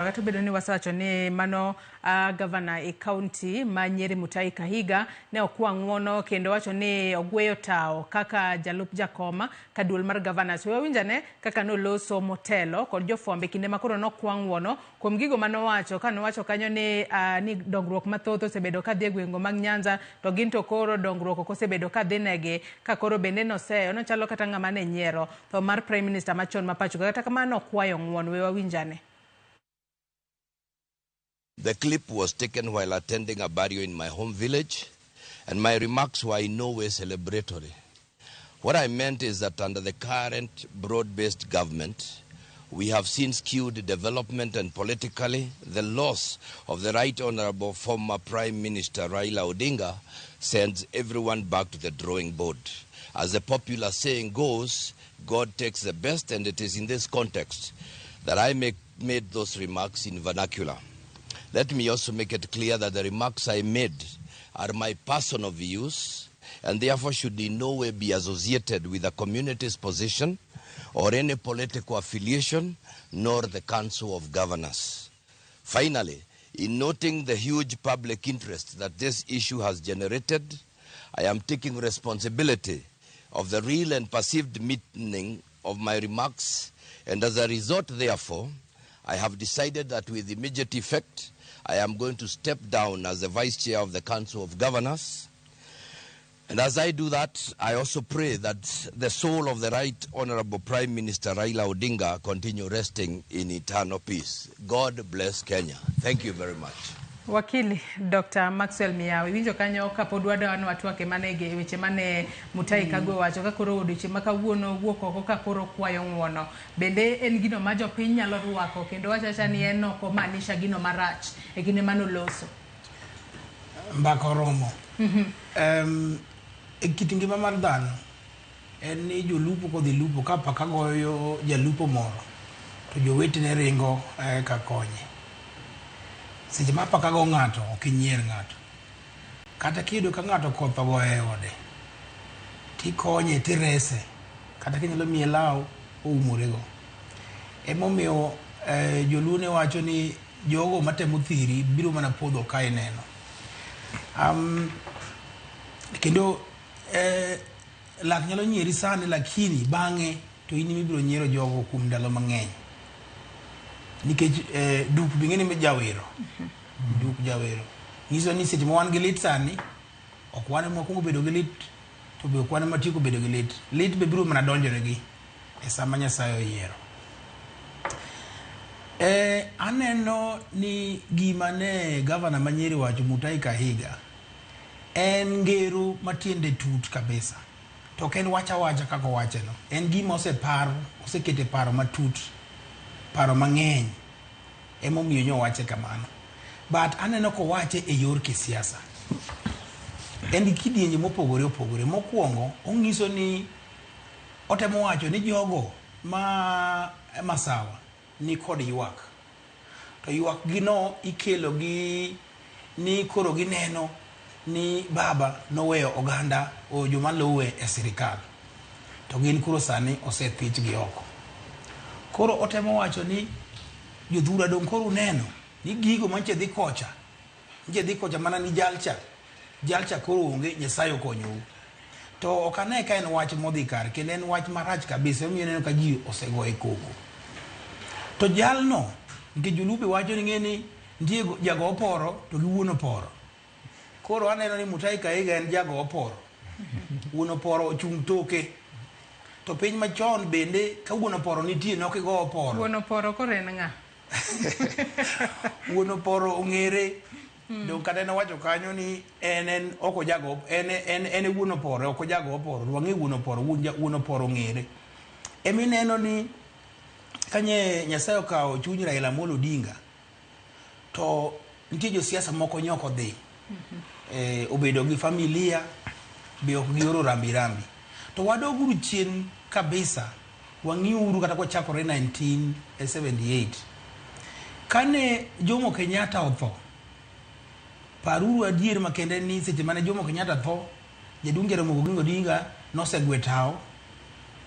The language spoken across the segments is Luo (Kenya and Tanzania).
Kata obedo ni wasewacho ni mano gavana e kaunti ma Nyeri Mutahi Kahiga ne okwa ng'uono kendo wacho ni ogweyo tawo kaka jalup jakoma ka duol mar governors. We wawinj ane kaka noloso motelo kod jofwambo e kinde ma koro nokwa ng'uono kuom gigo manowacho ka nowacho kanyo ni, ni dongruok mathoth osebedo ka dhi e gwenge mag Nyanza to gin to koro dongruok ok osebedo ka dhi negi ka koro bende noseyo nochalo kata ng'ama ne nyiero tho mar Prime Minister machon ma pacho ka. Kata kamano nokwayo ng'uono. We wawinj ane. The clip was taken while attending a burial in my home village, and my remarks were in no way celebratory. What I meant is that under the current broad-based government, we have seen skewed development and politically, the loss of the Right Honorable former Prime Minister Raila Odinga sends everyone back to the drawing board. As the popular saying goes, God takes the best, and it is in this context that I made those remarks in vernacular. Let me also make it clear that the remarks I made are my personal views and therefore should in no way be associated with the community's position or any political affiliation, nor the Council of Governors. Finally, in noting the huge public interest that this issue has generated, I am taking responsibility of the real and perceived meaning of my remarks, and as a result, therefore, I have decided that with immediate effect, I am going to step down as the Vice Chair of the Council of Governors. And as I do that, I also pray that the soul of the Right Honorable Prime Minister Raila Odinga continue resting in eternal peace. God bless Kenya. Thank you very much. Wakili Dr. Maxwell Miyawi, iwinjo kanyo kapod wadwa ni watwake mane e weche mane Mutahi Kagwe owacho ka koro odiochieng' ma kawuono wuok oko ka koro kwayo ng'uono. Bende en gino ma jopiny nyalo rwako kendo wacho awacha ni en ok omaanisha gino marach e kinde mane oloso. Mbaka oromo. E kit ngima mar dhano en ni jolupo kodhi lupo ka apaka goyo jalupo moro to jowetene ringo ka konye. Seche ma apaka go ng'ato ok inyier ng'ato. Kata kiyudo ka ng'ato koth ogoyo e ode tikonye tirese kata kinyalo miye law oumorego. Emomiyo joluo ne wacho ni jogo matemo thiri biro mana podho ka ineno. Kendo lak nyalo nyieri sani lakini bang'e to in ema ibiro nyiero jogo kuom ndalo mang'eny. Nikech duk be ing'e ni jawero. Duk jawero. Nyiso ni seche ma wan gi lit sani, ok wan ema wakuongo bedo gi lit, to be ok wan ema watieko bedo gi lit. Lit be biro mana donjonegi e sama Nyasaye oyiero. Aneno ni gima ne gavana ma Nyeri owacho Mutahi Kahiga en ngero matiende tut kabisa. To ok en wach awacha kaka owacheno. En gima osepar, osekete paro matut, paro mang'eny. Emomiyo nyowache kamano. But aneno kowache e yor kisiasa. En gi kidienje mopogore opogore. Mokwongo, ong'iso ni otemo wacho ni jogo ma Masawa ni kod ywak. To ywak gi no ikelo gi ni koro gineno ni baba noweyo oganda o joma luwe e sirikal. To gin koro sani osethich gi oko. Koro otemo wacho ni jothura dong' koro uneno ni gigo manche dhi kocha, nche dhi kocha mana ni jalcha, jalcha koro onge, Nyasaye okonyou. To ok ane ka en wach modhi kare kendo en wach marach kabisa emomiyo ineno ka ji osegoye koko. To jalno, nikech joluo be wacho ni ng'e ni nitie jago oporo to gi wuon oporo. Koro aneno ni Mutahi Kahiga en jago oporo. Wuon oporo ochung' toke. To piny machon bende ka wuon oporo nitie ne ok igo oporo. Wuon oporo koro en ng'a? Wuon oporo ong'ere. Dong kata en owacho kanyo ni en en ok ojago en en en e wuon oporo ok ojago oporo. Wang'e wuon oporo wuon oporo ong'ere. Emineno ni kanye Nyasaye okawo chuny Raila Amolo Odinga to nitie josiasa moko nyok odhi obedo gi familia be ok gioro rambi rambi. To wadoguru chien kabisa wang'iuru kata kwachakore 1978 kane Jomo Kenyatta otho, paruru adier makende ni seche mane Jomo Kenyatta tho, jaduong' Jaramogi Oginga Odinga nosegwe tawo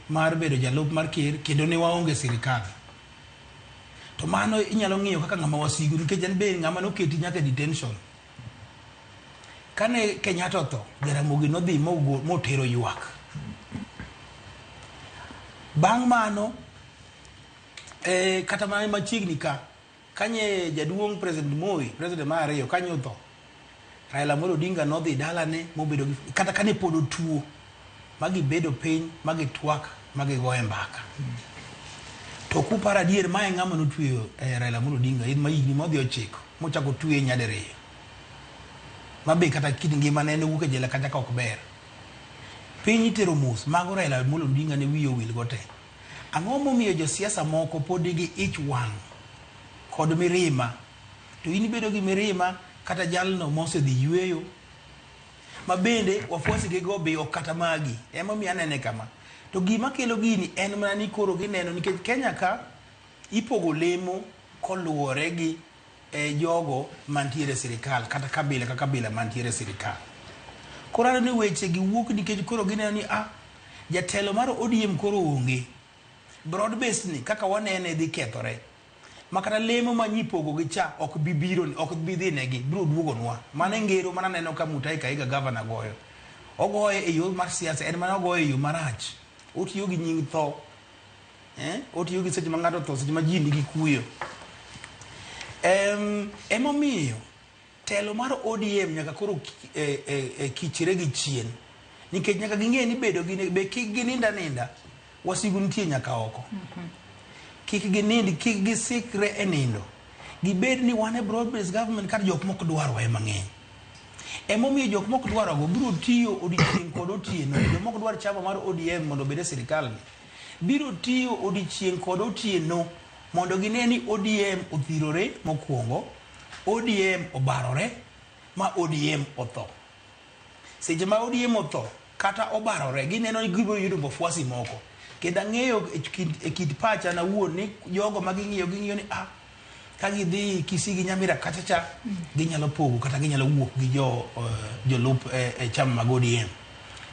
mar bedo jalup mar ker kendo ne waonge sirikal. To mano inyalo ng'iyo kaka ng'ama wasigu nikech en be ng'ama noketi nyaka e detention. Kane Kenyatta otho, Jaramogi nodhi motero ywak. Bang' mano, kata mana machiegni ka, kanye jaduong' President Moi, President mar ariyo, kanye otho, Raila Amolo Odinga nodhi dalane mobedo gi, kata kane pod otuo, ma gibedo piny, ma gitwak, ma gigoye mbaka. To kuparo adier, mae ng'ama notweyo Raila Amolo Odinga ma higni modhi 9, mochako otweye nyadiriyo. Ma be kata kit ngimane ne wuok e jela kata ka ok ber. Piny itero mos, mago Raila Amolo Odinga ne wiye owil go te. Ang'o momiyo josiasa moko pod nigi ich wang' kod mirima? To in ibedo gi mirima kata jalno mosedhi yueyo, ma bende wafuasi gi go be ok kata magi. Emomiyo anene kama. To gima kelo gini en mana ni koro gineno nikech Kenya ka ipogo lemo koluwore gi jogo mantiere e sirikal kata kabila ka kabila mantiere e sirikal. Koro aneno ni weche gi wuok nikech koro gineno ni jatelo mar ODM koro onge. Broad based ni kaka wanene dhi kethore. Ma kata lemo ma nyipogo gi cha ok bi biro, ok bi dhi negi, biro duogonwa. Mano e ngero mana neno ka Mutahi Kahiga governor goyo. Ogoye e yo mar siasa, en mana ogoye e yo marach. Otiyo gi nying tho. Otiyo gi seche ma ng'ato otho, seche ma ji nigi kuyo. Emomiyo telo mar ODM nyaka koro kichre gi chien. Nikech nyaka ging'e ni bedo gi be kik ginind aninda, wasigu nitie nyaka oko. Kik ginind, kik gisikre e nindo. Gibed ni wan e broad based government kata jok mok dwarwa ema ng'eny. Emomiyo jok mok dwarwago biro tiyo odiechieng' kod otieno. Jok mok dwar chama mar ODM mondo obed e sirikal ni. Biro tiyo odiechieng' kod otieno mondo gine ni ODM othirore mokwongo, ODM obarore, ma ODM otho. Seche ma ODM otho, kata obarore, gineno ni gibiro yudo wafuasi moko. Kendo ang'eyo e kit pacha na wuon ni jogo ma ging'iyo, ging'iyo ni ka gidhi Kisii gi Nyamira kacha cha, ginyalo pogo kata ginyalo wuok gi jolup chama mag ODM.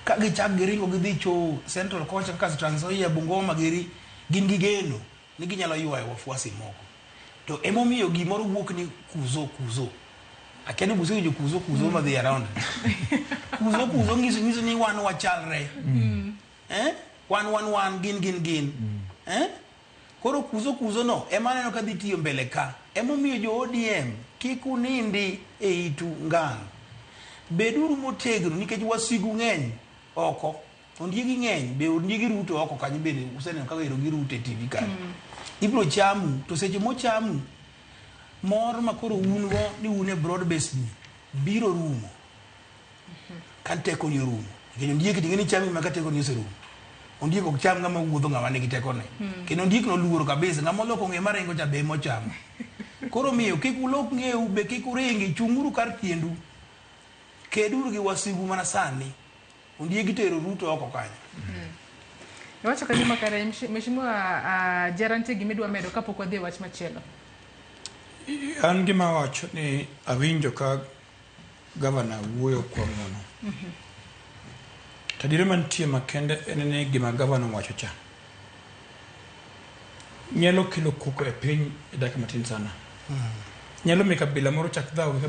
Ka gichak giringo gidhi cho Central kocha kaka Trans Nzoia, Bungoma giri, gin gi geno ni ginyalo ywayo wafuasi moko. To emomiyo gimoro wuok ni kuzo kuzo. Akia ni busewinjo kuzo kuzo madhi around. Kuzo kuzo nyiso ni wan wachalre. Wan wan wan gin gin gin. Koro kuzo kuzo no ema aneno ka dhi tiyo mbele ka. Emomiyo jo ODM kik unindi e itu ngang'. Beduru motegno nikech wasigu ng'eny oko. Ondiegi ng'eny, be ondiegi ruto oko kanyo bende useneno kaka ero giruto e TV kanyo. Ibiro chamu, to seche mochamu, mor ma koro un go ni un e broad base ni biro rumo. Ka tekoni orumo. Nikech ondiek ting'e ni chami ma ka tekoni oserumo. Ondiek ok cham ng'ama wuotho ng'ama nigi tekone. Kendo ondiek noluoro kabisa, ng'ama oloko ng'e maringo cha be mochamo. Koro miyo kik ulok ng'eu be kik uringi, chung'uru kar tiendu. Keduru gi wasigu mana sani. Ondiegi tero Ruto oko kanyo. Iwacho kanyo makare, Mheshimiwa Jera, nitie gima idwa medo kapok wadhi e wach machielo? An gima awacho ni awinjo ka gavana wuoyo kuom ng'uono. To adiera mantie makende en ni gima gavana owacho cha nyalo kelo koko e piny e dakika matin sana. Nyalo miyo kabila moro chak dhawo gi kabila.